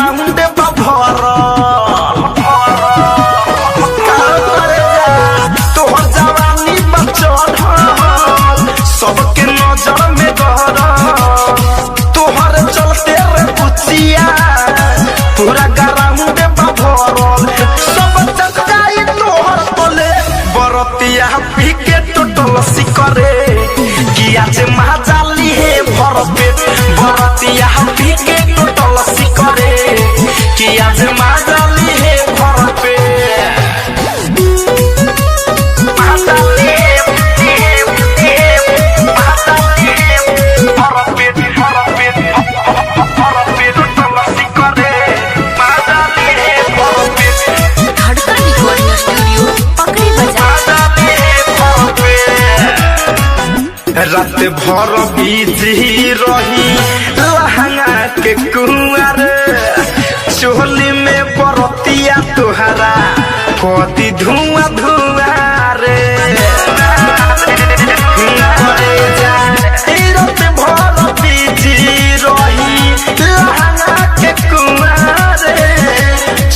Ground भरल। का करे जा, तोहर जवानी बा चढ़ल, सबके नजर में गरल। तोहर चलते रे बुचिया पूरा ग्राउंड बा भरल। सब चकाई तोहर तले बरतिया पी के टोटल सिकरे किया जे महाजाली हे भर पेट। बरतिया पी के टोटल सिकरे किया जे महाजाली हे भर पेट। महाजाली हे हे हे महाजाली हे भर पेट भर पेट भर पेट टोटल सिकरे महाजाली हे भर पेट। धड़कन रिकॉर्डिंग स्टूडियो पकड़ी बाजार। रात भर बिजी रही लहंगा के कुआर, चोली में बरतिया तुहरा कति धुआं धुआं रे। करे जा, रात भर बिजी रही लहंगा के कुआर,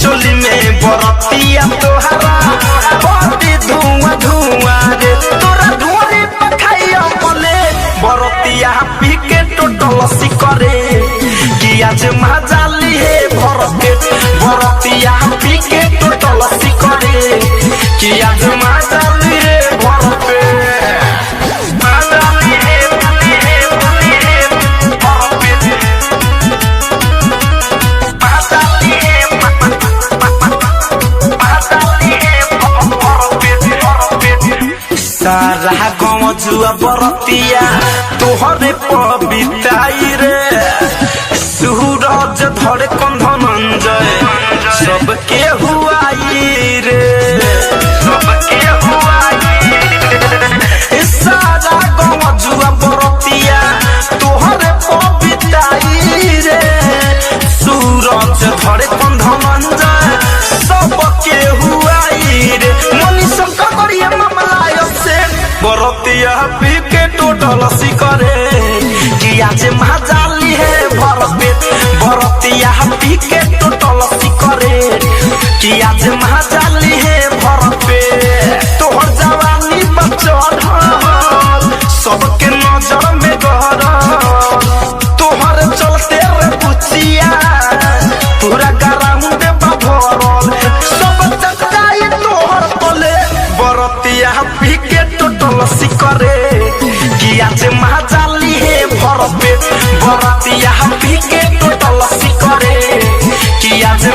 चोली में बरतिया तोहरा कति धुआं धुआं रे। तोरा धुआं पखाइया बोले बरतिया पी के टोटल सिकरे किया जे मजाली हे भर पेट। बरतिया पी के टोटल सिकरे किया जे मजाली हे भर पेट। मजाली हे हे हे भर पेट। मजाली हे मजाली हे भर पेट भर पेट। सारा गाँव जुआ बरतिया तोहरे पबिताई रे, सूरज धरे कंधनंजय सबके हुआई रे, सबके हुआई रे। सारा गाँव जुआ बरतिया तोहरे पबिताई रे, सूरज धरे कंधनंजय सबके हुआई रे। मनी शंकर करिए मामला से बरतिया पी के टोटल सिकरे किया जे महाजाली हे भर पेट। बरतिया पी के टोटल सिकरे किया जे महाजाली हे भर पेट। तोहर जवानी बा चढ़ल, सबके नजर में गरल। तोहर चलते रे बुचिया पूरा ग्राउंड बा भरल। सब चकाई तोहर तले बरतिया पी के टोटल सिकरे किया जे महाजाली हे भर पेट। बरतिया पी के टोटल सिकरे किया जे